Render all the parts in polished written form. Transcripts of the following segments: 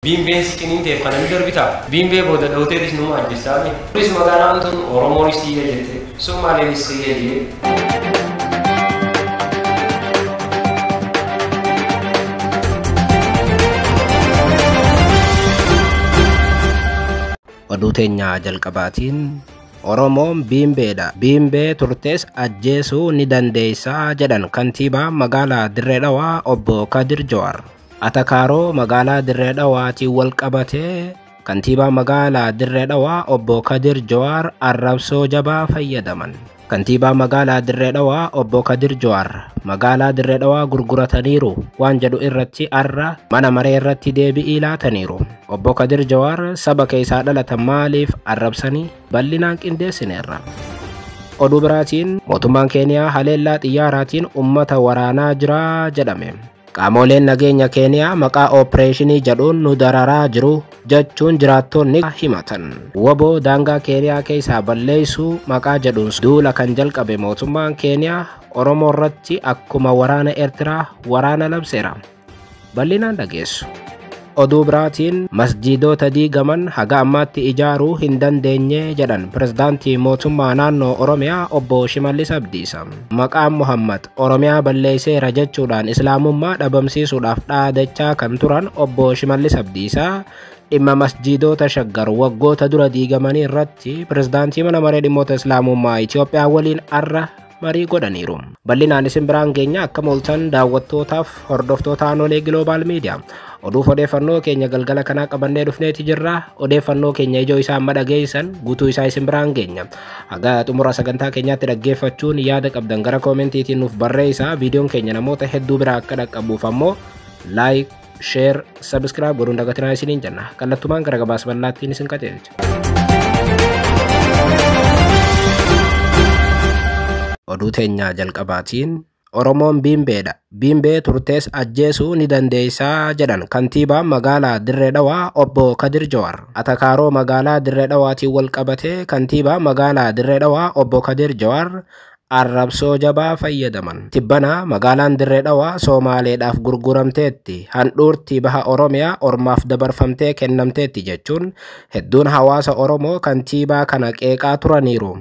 Biimbeen si ciniinteef kana ni darbitaa? Biimbee booda dhooteetis numa ajjeessaame. Kunis magaalaan tun Oromoonis xiyya jette, Somaaleenis xiyya jee. Oduu teenyaa jalqabaatiin Oromoon biimbeedha. Biimbee turtes ajjeesuu ni dandeessaa jedhan kantiibaa magaalaa Dirree Dhawaa obbo Kadir Jawaar. Atakaaroo magaalaa Dirree Dhawaatiin wal qabatee kantiibaa magaalaa Dirree Dhawaa obbo Kadir Jawaar arrabsoo jabaa fayyadaman. Kantiibaa magaalaa Dirree Dhawaa obbo Kadir Jawaar magaalaa Dirree Dhawaa gurgurataniiru waan jedhu irratti arra mana maree irratti deebi'ii laataniiru. Obbo Kadir Jawaar saba keessaa dhalatan maaliif arrabsanii bal'inaan qindeessineerra. Oduu biraatiin mootummaan Keeniyaa haleellaa xiyyaaraatiin uummata waraanaa jira jedhame. Qaamoleen nageenya Keeniyaa maqaa oopereeshinii jedhuun nu dararaa jiru jechuun jiraattonni himatan. Woboo daangaa Keeniyaa keessaa balleessuu maqaa jedhuun duula kan jalqabe mootummaan Keeniyaa Oromoo irratti akkuma waraana Eertiraa waraana labseera. Bal'inaan dhageessu. Oduu biraatiin masjiidota diigaman haga ammaatti ijaaruu hin dandeenye jedhan pirezidaantii mootummaa naannoo Oromiyaa obbo Shimallis Abdiisa. Maqaan Muhammad Oromiyaa balleesseera jechuudhaan islaamummaa dhabamsiisuudhaaf dhaadachaa kan turan obbo Shimallis Abdiisaa dhimma masjiidota Shaggar waggoota dura diigamanii irratti pirezidaantii mana maree dhimmoota islaamummaa Itoophiyaa waliin arra marii godhaniiru. Bal'inaan isin biraan geenya akka mooltan daawwattootaaf hordoftoota Aanolee Giloobaal Miidiyaa. Oduuf odeeffannoo keenya galgala kanaa qabannee dhufneeti jirra. Odeeffannoo keenya ijoo isaa amma dhageessan guutuu isaa isin biraan geenya. Haga xumura sagantaa keenyaatti dhaggeeffachuun yaada qabdan gara koomentiitiin nuuf barreessaa. Viidiyoon keenya namoota hedduu biraa akka dhaqqabuuf ammoo like, share, subscribe godhuun dagatinaa isiniin jenna. Kallattumaan gara gabaasa bal'aattiin isin qajeelcha. Oduu teenyaa jalqabaatiin Oromoon biimbeedha. Biimbee turtes ajjeesuu ni dandeessaa jedhan kantiibaan magaalaa Dirree Dhawaa obbo Kadir Jawaar. Atakaaroo magaalaa Dirree Dhawaatiin wal qabatee kantiibaa magaalaa Dirree Dhawaa obbo Kadir Jawaar arrabsoo jabaa fayyadaman. Tibbana magaalaan Dirree Dhawaa Soomaaleedhaaf gurguramteetti, handhuurtii baha Oromiyaa ormaaf dabarfamtee kennamteetti jechuun hedduun hawaasa Oromoo kantiibaa kana qeeqaa turaniiru.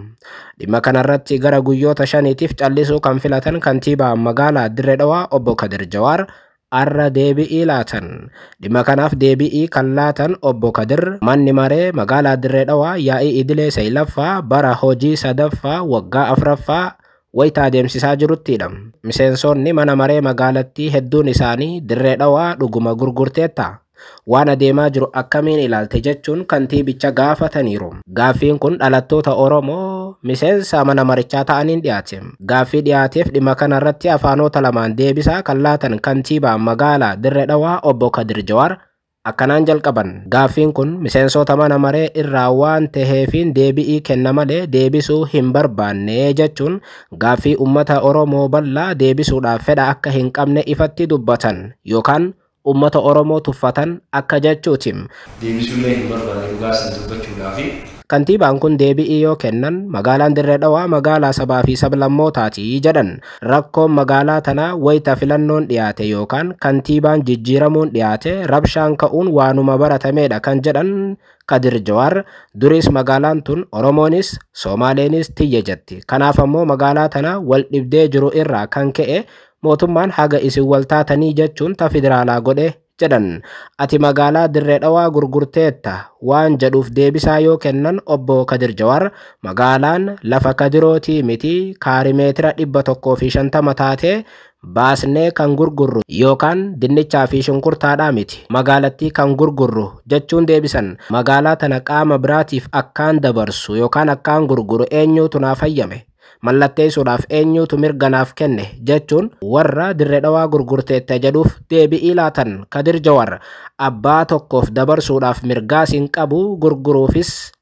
Dhimma kanarratti gara guyyoota 5tiif callisuu kan filatan kantiibaa magaalaa Dirree Dhawaa obbo Kadir Jawaar arra deebi'ii laatan. Dhimma kanaaf deebi'ii kan laatan obbo Kadir manni maree magaalaa Dirree Dhawaa yaa'ii idilee 9ffaa bara hojii 3ffaa waggaa 4ffaa wayita adeemsisaa jiruttidha. Miseensonni mana maree magaalattii hedduun isaanii Dirree Dhawaa dhuguma gurgurteetta, waan adeemaa jiru akkamiin ilaalte jechuun kantiibicha gaafataniiru. Gaaffiin kun dhalattoota Oromoo miseensa mana marichaa ta'aniin dhiyaate. Gaaffii dhiyaateef dhimma kanarratti afaanota lamaan deebisaa kan laatan kantiibaa magaalaa Dirree Dhawaa obbo Kadir Jawaar akkanaan jalqaban. Gaaffiin kun miseensota mana maree irraa waan taheefiin deebi'ii kenna malee deebisuu hin barbaanne jechuun gaaffii uummata Oromoo bal'aa deebisuudhaaf fedha akka hin qabne ifatti dubbatan yookaan uummata Oromoo tuffatan akka jechuuti. Deebisuullee hin barbaanne dhugaa san dubbachuudhaafi. Kantiibaan kun deebi'ii yoo kennan magaalaan Dirree Dhawaa magaalaa sabaa fi sablammootaati jedhan. Rakkoon magaalaa tanaa wayita filannoon dhiyaate yookaan kantiibaan jijjiiramuun dhiyaate rabshaan ka'uun waanuma baratameedha kan jedhan Kadir Jawaar duris magaalaan tun Oromoonis Soomaaleenis tiyya jetti. Kanaaf ammoo magaalaa tana wal dhibdee jiru irraa kan ka'e mootummaan haga isin wal taatanii jechuun ta federaalaa godhe jedhan. Ati magaalaa Dirree Dhawaa gurgurteetta waan jedhuuf deebisaa yoo kennan obbo Kadir Jawaar magaalaan lafa Kadirootii miti kaarimeetira 150 taatee baasnee kan gurgurru yookaan dinnichaa fi shunkurtaadhaa miti magaalattii kan gurgurru jechuun deebisan. Magaalaa tana qaama biraatiif akkaan dabarsu yookaan akkaan gurguru eenyuutu naaf hayyame? Mallatteessuudhaaf eenyuutu mirga naaf kenne jechuun warra Dirree Dhawaa gurgurteetta jedhuuf deebi'ii laatan. Kadir Jawaar abbaa tokkoof dabarsuudhaaf mirgaas hin qabu, gurguruufis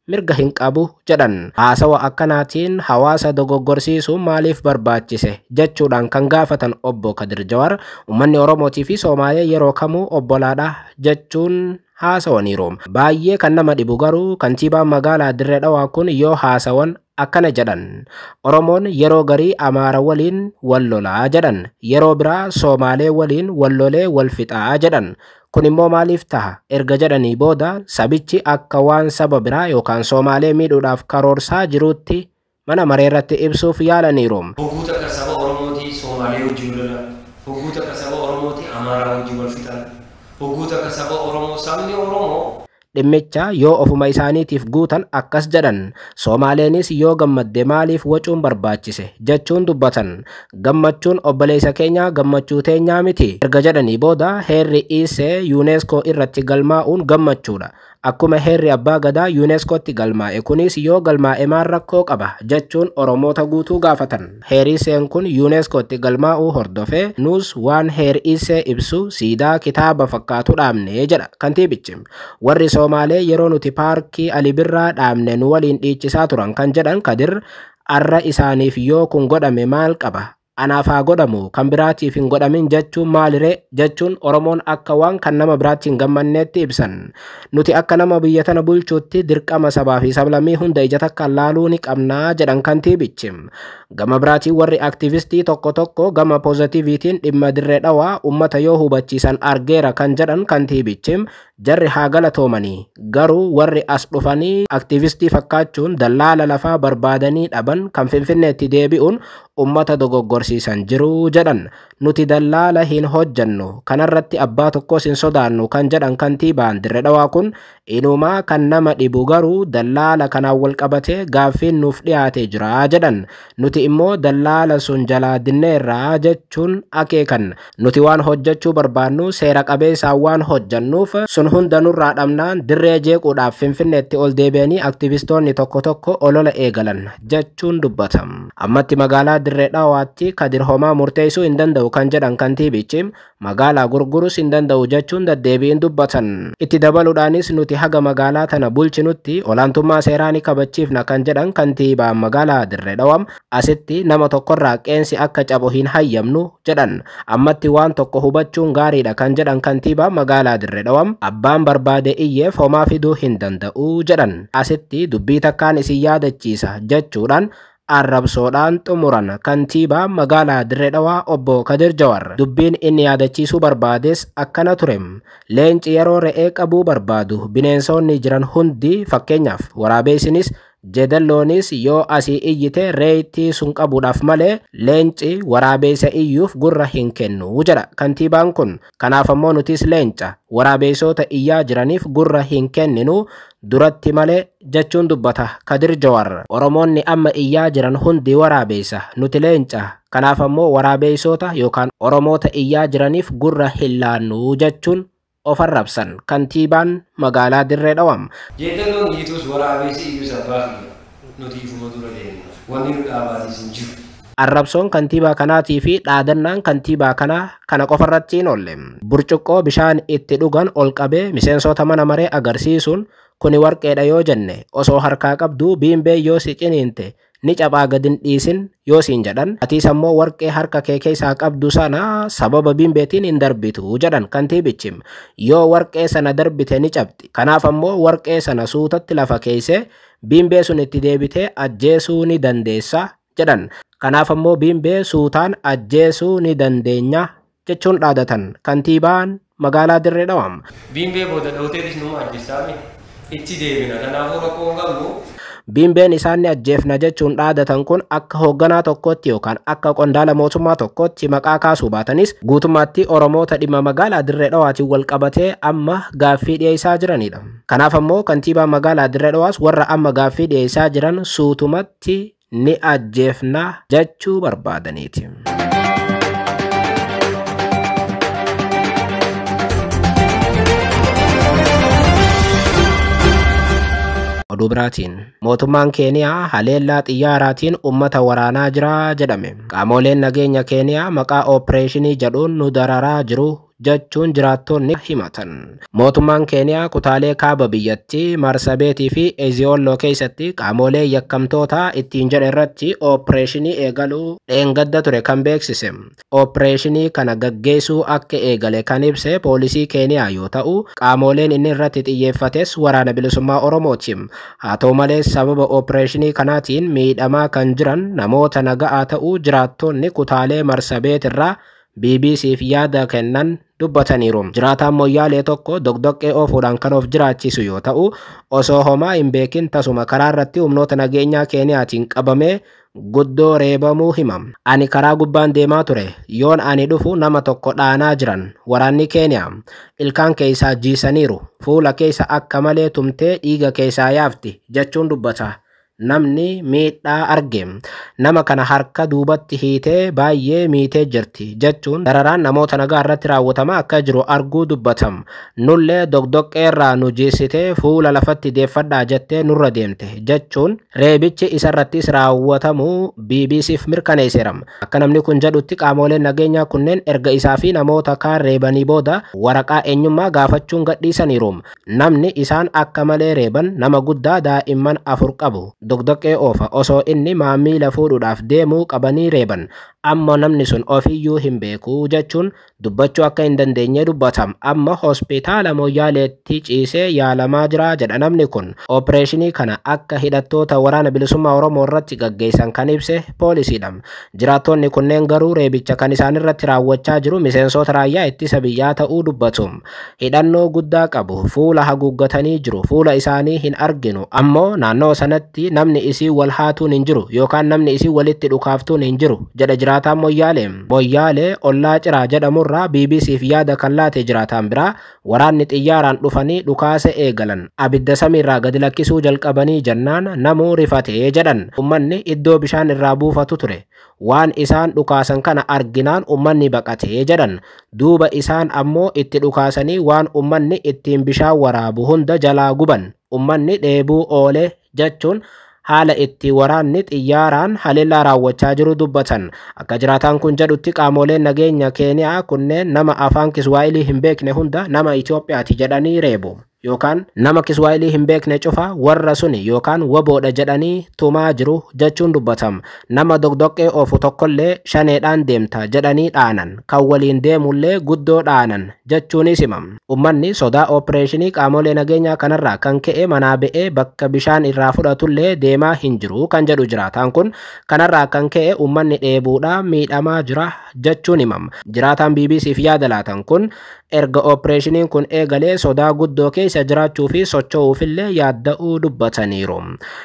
mirga hin qabu jedhan. Haasawa akkanaatiin hawaasa dogoggorsiisuun maaliif barbaachise jechuudhaan kan gaafatan obbo Kadir Jawaar uummanni Oromootii fi Soomaalee yeroo kamuu obbolaadha jechuun haasawaniiru. Baay'ee kan nama dhibu garuu kantiibaan magaalaa Dirree Dhawaa kun yoo haasawan akkana jedhan. Oromoon yeroo garii Amaara waliin wal lolaa jedhan, yeroo biraa Soomaalee waliin wal lolee wal fixaa jedhan. Kun immoo maaliif taha erga jedhanii booda sabichi akka waan saba biraa yookaan Somaalee miidhuudhaaf karoorsaa jiruutti mana maree irratti ibsuuf yaalaniiru. Hogguu takka saba Oromootii Somaalee wajjin lolan, hogguu takka saba Oromootii Amaaraa wajjin wal fixan, hogguu takka saba Oromoo sabni Oromoo Dhimmicha yoo ofuma isaaniitiif guutan akkas jedhan. Somaaleenis yoo gammadde maaliif wacuun barbaachise jechuun dubbatan. Gammachuun obboleessa keenyaa gammachuu teenyaa miti erga jedhanii booda heerri Iisee UNESCO irratti galmaa'uun gammachuudha. Akkuma heerri Abbaa Gadaa UNESCOtti galmaa'e kunis yoo galmaa'e maal rakkoo qaba jechuun Oromoota guutuu gaafatan. Heerri Iiseen kun UNESCOtti galmaa'uu hordofee nus waan heerri Iisee ibsu siidaa kitaaba fakkaatu dhaabne jedha kantiibichi. Warri Somaalee yeroo nuti paarkii Ali Birraa dhaabne nu waliin dhiichisaa turan kan jedhan Kadir arra isaaniif yoo kun godhame maal qaba? Anaaf haa godhamu kan biraatiif hin godhamin jechuun maaliree jechuun Oromoon akka waan kan nama biraatti hin gammanneetti ibsan. Nuti akka nama biyya tana bulchuutti dirqama sabaa fi sablammii hunda ija takkaan laaluu ni qabnaa jedhan kantiibichi. Gama biraatiin warri aktivistii tokko tokko gama poozitiiviitiin dhimma Dirree Dhawaa uummata yoo hubachiisan argeera kan jedhan kantiibichi jarri haa galatoomanii garuu warri as dhufanii aktivistii fakkaachuun dallaala lafaa barbaadanii dhaban kan Finfinneetti deebi'uun uummata dogoggorsiisan jiru jedhan. Nuti dallaala hin hojjannu kanarratti abbaa tokkos hin sodaannu kan jedhan kantiibaan Dirree Dhawaa kun inumaa kan nama dhibu garuu dallaala kanaan wal qabatee gaaffiin nuuf dhiyaatee jira jedhan. Nuti immoo dallaala sun jalaa dinneerraa jechuun akeekan. Nuti waan hojjechuu barbaannu seera qabeessaan waan hojjannuuf sun hunda nurraa dhabnaan dirree jeequudhaaf Finfinneetti ol deebi'anii aktivistoonni tokko tokko olola eegalan jechuun dubbatam. Ammatti magaalaa Dirree Dhawaatti Kadir homaa murteessuu hin danda'u kan jedhan kantiibichi magaalaa gurgurus hin danda'u jechuun deddeebiin dubbatan. Itti dabaluudhaanis nuti haga magaalaa tana bulchinutti olaantummaa seeraa ni kabachiifna kan jedhan kantiibaan magaalaa Dirree Dhawaa asitti nama tokkorraa qeensi akka cabu hin hayyamnu jedhan. Ammatti waan tokko hubachuun gaariidha kan jedhan kantiibaan magaalaa Dirree Dhawaa abbaan barbaade iyyeef homaa fiduu hin danda'u jedhan. Asitti dubbii takkaan isin yaadachiisa jechuudhaan arrabsoodhaan xumuran kantiibaa magaalaa Dirree Dhawaa obbo Kadir Jawar. Dubbiin inni yaadachiisuu barbaades akkana ture. Leenci yeroo re'ee qabuu barbaadu bineensonni jiran hundi fakkeenyaaf waraabessinis jedalloonis yoo asii iyyite reettii sun qabuudhaaf malee leenci waraabeessa iyyuuf gurra hin kennu jedha kantiibaan kun. Kanaaf ammoo nutis leenca waraabeessota iyyaa jiraniif gurra hin kenninu duratti malee jechuun dubbata Kadir Jawar. Oromoonni amma iyyaa jiran hundi waraabeessa nuti leenca kanaaf ammoo waraabeessota yookaan Oromoota iyyaa jiraniif gurra hin laannu jechuun of arrabsan kantiibaan magaalaa Dirree Dhawaa. Jeedalloon iyyitus waraabeessi iyyus abbaa kiyya nuti ifuma dura deemna wanni nu dhaabaatis hin jiru. Arrabsoon kantiibaa kanaatii fi dhaadannaan kantiibaa kanaa kana qofarratti hin oolle. Burcuqqoo bishaan itti dhugan ol qabee miseensota mana maree agarsiisuun kuni warqeedha yoo jenne osoo harkaa qabduu biimbee yoo si ciniinte ni cabaa gad hin dhiisin yoo siin jedhan atiis ammoo warqee harka kee keessaa qabdu sana sababa biimbeetiin hin darbitu jedhan kantiibichi. Yoo warqee sana darbite ni cabdi kanaaf ammoo warqee sana suutatti lafa keesse biimbee sun itti deebitee ajjeesuu ni dandeessa jedhan. Kanaaf ammoo biimbee suutaan ajjeesuu ni dandeenya jechuun dhaadatan kantiibaan magaalaa Dirree Dhawaa. Biimbee booda dhooteetis numa ajjeessaami itti deebina kanaafuu rakkoo hin qabnu. Biimbeen isaan ni ajjeefna jechuun dhaadatan kun akka hoogganaa tokkotti yookaan akka qondaala mootummaa tokkotti maqaa kaasuu baatanis guutummaatti Oromoota dhimma magaalaa Dirree Dhawaatiin wal qabatee amma gaaffii dhiyeessaa jiranidha. Kanaaf ammoo kantiibaan magaalaa Dirree Dhawaas warra amma gaaffii dhiyeessaa jiran suutumatti ni ajjeefna jechuu barbaadaniiti. Oduu biraatiin mootummaan Keeniyaa haleellaa xiyyaaraatiin uummata waraanaa jira jedhame. Qaamoleen nageenya Keeniyaa maqaa oopereeshinii jedhuun nu dararaa jiru jechuun jiraattonni himatan. Mootummaan Keeniyaa kutaalee kaaba biyyattii Marsabeetii fi Eziyooloo keessatti qaamolee yakkamtoota ittiin jedhe irratti oopereeshinii eegaluu dheengadda ture kan beeksise. Oopereeshinii kana gaggeessuu akka eegale kan ibse poolisii Keeniyaa yoo ta'u qaamoleen inni irratti xiyyeeffates waraana bilisummaa Oromooti. Haa ta'u malee sababa oopereeshinii kanaatiin miidhamaa kan jiran namoota naga'aa ta'uu jiraattonni kutaalee Marsabeet irraa BBCf yaada kennan dubbataniiru. Jiraataan Moyyaalee tokko doqdoqqee oofuudhaan kan of jiraachisu yoo ta'u, osoo homaa hin beekin tasuma karaa irratti humnoota nageenyaa Keeniyaatiin qabamee guddoo reebamuu hima. Ani karaa gubbaan deemaa ture. Yoon ani dhufu nama tokko dhaanaa jiran. Waraanni Keeniyaa ilkaan keessaa jiisaniiru. Fuula keessa akka malee tumtee dhiiga keessaa yaafti jechuun dubbata. Namni miidhaa arge. Nama kana harka duubatti hiitee baay'ee miitee jirti jechuun dararaan namoota nagaa irratti raawwatamaa akka jiru arguu dubbatam. Nullee doqdoqqee irraa nu jiisitee fuula lafatti deeffadhaa jettee nurra deemte jechuun reebichi isarrattis raawwatamuu BBCf mirkaneesseera. Akka namni kun jedhutti qaamoleen nageenyaa kunneen erga isaa fi namoota kaan reebanii booda waraqaa eenyummaa gaafachuun gadhiisaniiru. Namni isaan akka malee reeban nama guddaa daa'imman 4 qabu. Doqdoqqee oofa osoo inni maamila fuudhuudhaaf deemuu qabanii reeban. Amma namni sun ofiyyuu hin beeku jechuun dubbachuu akka hin dandeenye dubbatam. Amma hospitaala Moyyaaleetti ciisee yaalamaa jira jedha namni kun. Opereeshinii kana akka hidhattoota waraana bilisummaa Oromoo irratti gaggeessan kan ibse poolisiidha. Jiraattonni kunneen garuu reebicha kan isaan irratti raawwachaa jiru miseensota raayyaa ittisa biyyaa ta'uu dubbatu. Hidhannoo guddaa qabu, fuula haguuggatanii jiru, fuula isaanii hin arginu. Ammoo naannoo sanatti namni isii wal haatuun hin jiru yookaan namni isii walitti dhukaaftuun hin jiru jedha jiraataan Moyyaalee. Moyyaalee ollaa Ciraa jedhamurraa BBCf yaada kan laate jiraataan biraa waraanni xiyyaaraan dhufanii dhukaasa eegalan. Abidda samiirraa gadi lakkisuu jalqabanii jennaan namuu rifatee jedhan. Ummanni iddoo bishaan irraa buufatu ture. Waan isaan dhukaasan kana arginaan ummanni baqatee jedhan. Duuba isaan ammoo itti dhukaasanii waan ummanni ittiin bishaan waraabu hunda jalaa guban. Ummanni dheebuu oole jechuun haala itti waraanni xiyyaaraan haleellaa raawwachaa jiru dubbatan. Akka jiraataan kun jedhutti qaamoleen nageenya Keeniyaa kunneen nama afaan Kiswaahilii hin beekne hunda nama Itoophiyaati jedhanii reebu. Yookaan nama Kiswaahilii hin beekne cufa warra suni yookaan waboodha jedhanii tumaa jiru jechuun dubbatam. Nama doqdoqqee oofu tokkollee shaneedhaan deemta jedhanii dhaanan. Kan waliin deemullee guddoo dhaanan jechuunis himam. Ummanni sodaa oopereeshinii qaamolee nageenyaa kanarraa kan ka'e manaa ba'ee bakka bishaan irraa fudhatullee deemaa hin jiru kan jedhu jiraataan kun kanarraa kan ka'e ummanni dheebuudhaan miidhamaa jira jechuun himam. Jiraataan BBCf yaada laatan kun erga oopereeshiniin kun eegalee sodaa guddoo keessa jiraachuu fi socho'uufillee yaadda'uu dubbataniiru.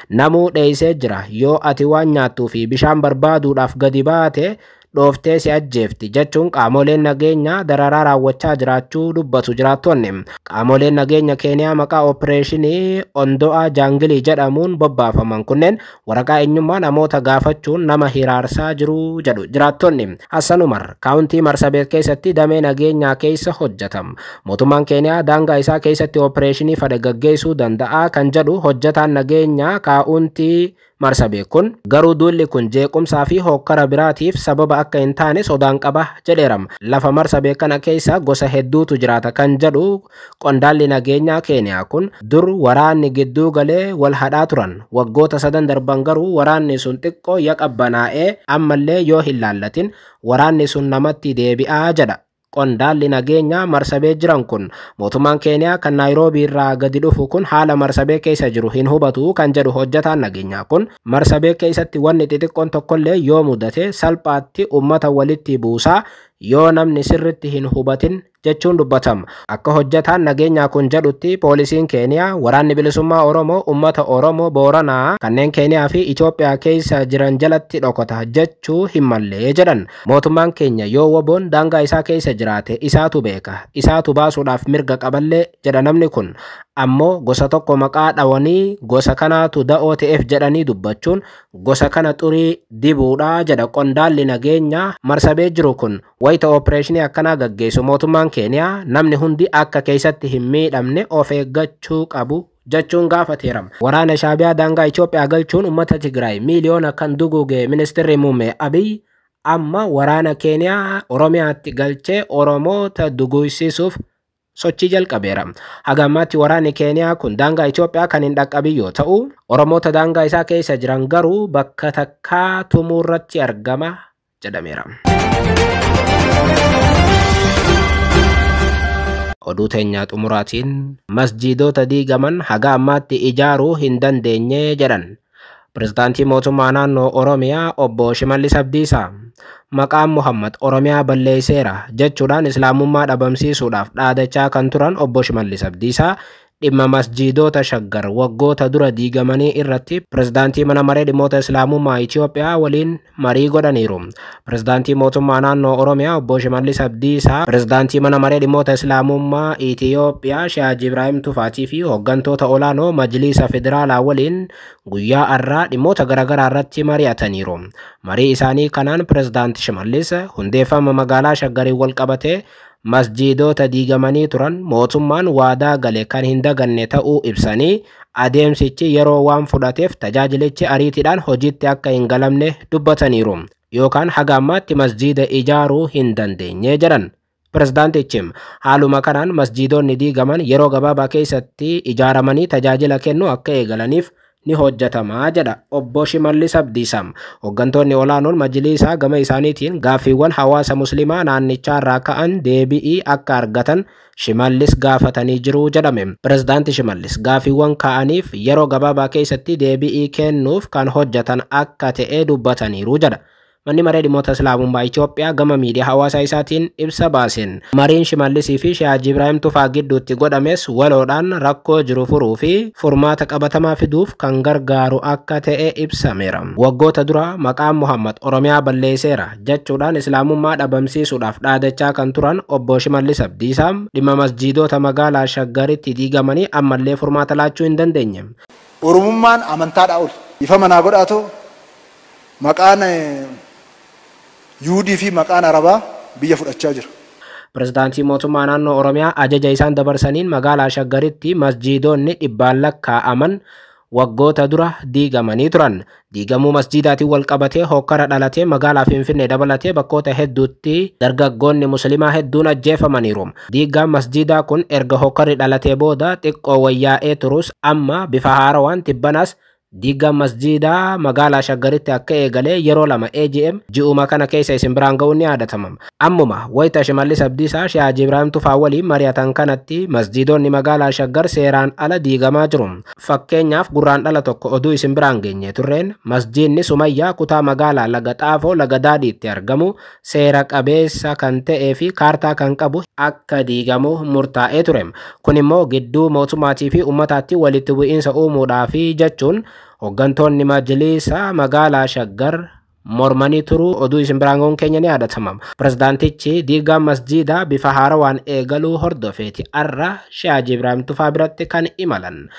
Namuu dheessee jira. Yoo ati waan nyaattuu fi bishaan barbaaduudhaaf gadi baate dhooftee si ajjeefti jechuun qaamoleen nageenyaa dararaa raawwachaa jiraachuu dubbatu jiraattonni. Qaamoleen nageenya Keeniyaa maqaa oopereeshinii Ondo'aa Jaangilii jedhamuun bobbaafaman kunneen waraqaa eenyummaa namoota gaafachuun nama hiraarsaa jiru jedhu jiraattonni. Hassan Umar kaawuntii Marsabeet keessatti damee nageenyaa keessa hojjetam. Mootummaan Keeniyaa daangaa isaa keessatti oopereeshinii fedhe gaggeessuu danda'a kan jedhu hojjetaan nageenyaa kaawuntii Marsabeet kun garuu duulli kun jeequmsaa fi hokkara biraatiif sababa akka hin taane sodaan qaba jedheera. Lafa Marsabeet kana keessa gosa hedduutu jiraata kan jedhu qondaalli nageenyaa Keeniyaa kun dur waraanni gidduu galee wal hadhaa turan. Waggoota 3 darban garuu waraanni sun xiqqoo yaqabbanaa'ee ammallee yoo hin laallatin waraanni sun namatti deebi'aa jedha. Qondaalli nageenyaa Marsabee jiran kun mootummaan Keeniyaa kan Naayiroobii irraa gadi dhufu kun haala Marsabee keessa jiru hin hubatu kan jedhu hojjetaan nageenyaa kun Marsabee keessatti wanni xixiqqoon tokkollee yoo mudate salphaatti uummata walitti buusaa yoo namni sirritti hin hubatin jechuun dubbatama. Akka hojjetaan nageenyaa kun jedhutti poolisiin Keeniyaa waraanni bilisummaa Oromoo uummata Oromoo Booranaa kanneen Keeniyaa fi Itoophiyaa keessa jiran jalatti dhokota jechuu hin mallee jedhan. Mootummaan keenya yoo waboon daangaa isaa keessa jiraate isaatu beeka, isaatu baasuudhaaf mirga qaballee jedha namni kun. Ammoo gosa tokko maqaa dhawanii gosa kanaatu da'oo ta'eef jedhanii dubbachuun gosa kana xurii dibuudha jedha qondaalli nageenyaa Marsabee jiru kun. Wayita oopereeshinii akkanaa gaggeessu mootummaan Keeniyaa namni hundi akka keessatti hin miidhamne of eeggachuu qabu jechuun gaafateera. Waraana Shaabiyaa daangaa Itoophiyaa galchuun uummata Tigraay miiliyoona kan duguuge ministeerri muummee Abiy amma waraana Keeniyaa Oromiyaatti galchee Oromoota duguugsiisuuf sochii jalqabeera. Haga ammaatti waraanni Keeniyaa kun daangaa Itoophiyaa kan hin dhaqqabin yoo ta'u, Oromoota daangaa isaa keessa jiran garuu bakka takkaa tumuurratti argama jedhameera. Oduu teenyaa xumuraatiin masjiidota diigaman haga ammaatti ijaaruu hin dandeenye jedhan. Pirezidaantii mootummaa naannoo Oromiyaa obbo Shimallis Abdiisaa. Maqaan Muhammad Oromiyaa balleesseera jechuudhaan Islaamummaa dhabamsiisuudhaaf dhaadachaa kan turan obbo Shimallis Abdiisaa dhimma masjiidota Shaggar waggoota dura diigamanii irratti pirezidaantii mana maree dhimmoota Islaamummaa Itiyoophiyaa waliin marii godhaniiru. Pirezidaantii mootummaa naannoo Oromiyaa obbo Shimallis Abdiisaa, pirezidaantii mana maree dhimmoota Islaamummaa Itiyoophiyaa Sheeh Ibraahim Tufaatii fi hooggantoota olaanoo Majliisa Federaalaa waliin guyyaa har'aa dhimmoota garaagaraa irratti mari'ataniiru. Marii isaanii kanaan pirezidaanti Shimallis hundeeffama magaalaa Shaggariin wal qabatee masjiidota diigamanii turan mootummaan waadaa gale kan hin daganne ta'uu ibsanii adeemsichi yeroo waan fudhateef tajaajilichi ariitiidhaan hojiitti akka hin galamne dubbataniiru. Yookaan haga ammaatti masjiida ijaaruu hin dandeenye jedhan. Pirezidaantichi haaluma kanaan masjiidonni diigaman yeroo gabaabaa keessatti ijaaramanii tajaajila kennuu akka eegalaniif ni hojjetamaa jedha obbo Shimallis Abdiisaa. Hooggantoonni olaanoon majliisaa gama isaaniitiin gaaffiiwwan hawaasa musliimaa naannichaa irraa ka'an deebi'ii akka argatan Shimallis gaafatanii jiru jedhame. Pirezidaanti Shimallis gaaffiiwwan ka'aniif yeroo gabaabaa keessatti deebi'ii kennuuf kan hojjetan akka ta'e dubbataniiru jedha. Manni maree dhimmoota Islaamummaa Itiyoophiyaa gama miidiyaa hawaasaa isaatiin ibsa baaseen mariin Shimallisii fi Sheeh Ibraahim Tufaa gidduutti godhames waloodhaan rakkoo jiru furuu fi furmaata qabatamaa fiduuf kan gargaaru akka ta'e ibsameera. Waggoota dura maqaan Muhammad Oromiyaa balleesseera jechuudhaan Islaamummaa dhabamsiisuudhaaf dhaadachaa kan turan obbo Shimallis Abdiisaa dhimma masjiidota magaalaa Shaggaritti diigamanii ammallee furmaata laachuu hin dandeenye. Oromummaan amantaadhaa ol. Ifa manaa godhaatoo maqaan Yuudii fi maqaan Arabaa biyya fudhachaa jira. Pirezidaantii mootummaa naannoo Oromiyaa ajaja isaan dabarsaniin magaalaa Shaggaritti masjiidonni dhibbaan lakkaa'aman waggoota dura diigamanii turan. Diigamuu masjiidaatiin wal qabatee hokkara dhalatee magaalaa Finfinnee dabalatee bakkoota hedduutti dargaggoonni musliimaa hedduun ajjeefamaniiru. Diigaan masjiidaa kun erga hokkarri dhalatee booda xiqqoo wayyaa'ee turus amma bifa haarawaan tibbanas diigaan masjiidaa magaalaa Shaggaritti akka eegalee yeroo lama AGM ji'uma kana keessa isin biraan ga'uun ni yaadatama. Ammuma wayita Shimallis Abdiisaa Sheeh Ibraahim Tufaa waliin mari'atan kanatti masjiidonni magaalaa Shaggar seeraan ala diigamaa jiru. Fakkeenyaaf gurraan dhala tokko oduu isin biraan geenye turreen masjiidni Sumayyaa kutaa magaalaa Laga Xaafoo Laga Daadhiitti argamu seera qabeessa kan ta'ee fi kaartaa kan qabu akka diigamu murtaa'ee ture. Kun immoo gidduu mootummaatii fi uummataatti walitti bu'iinsa uumuudhaafi jechuun hooggantoonni majliisa magaalaa Shaggar mormanii turuu oduu isin biraan ga'uun keenya ni yaadatama. Pirezidaantichi diigaa masjiidaa bifa haarawaan eegaluu hordofeeti har'a Sheeh Ibraahim Tufaa biratti kan imalan.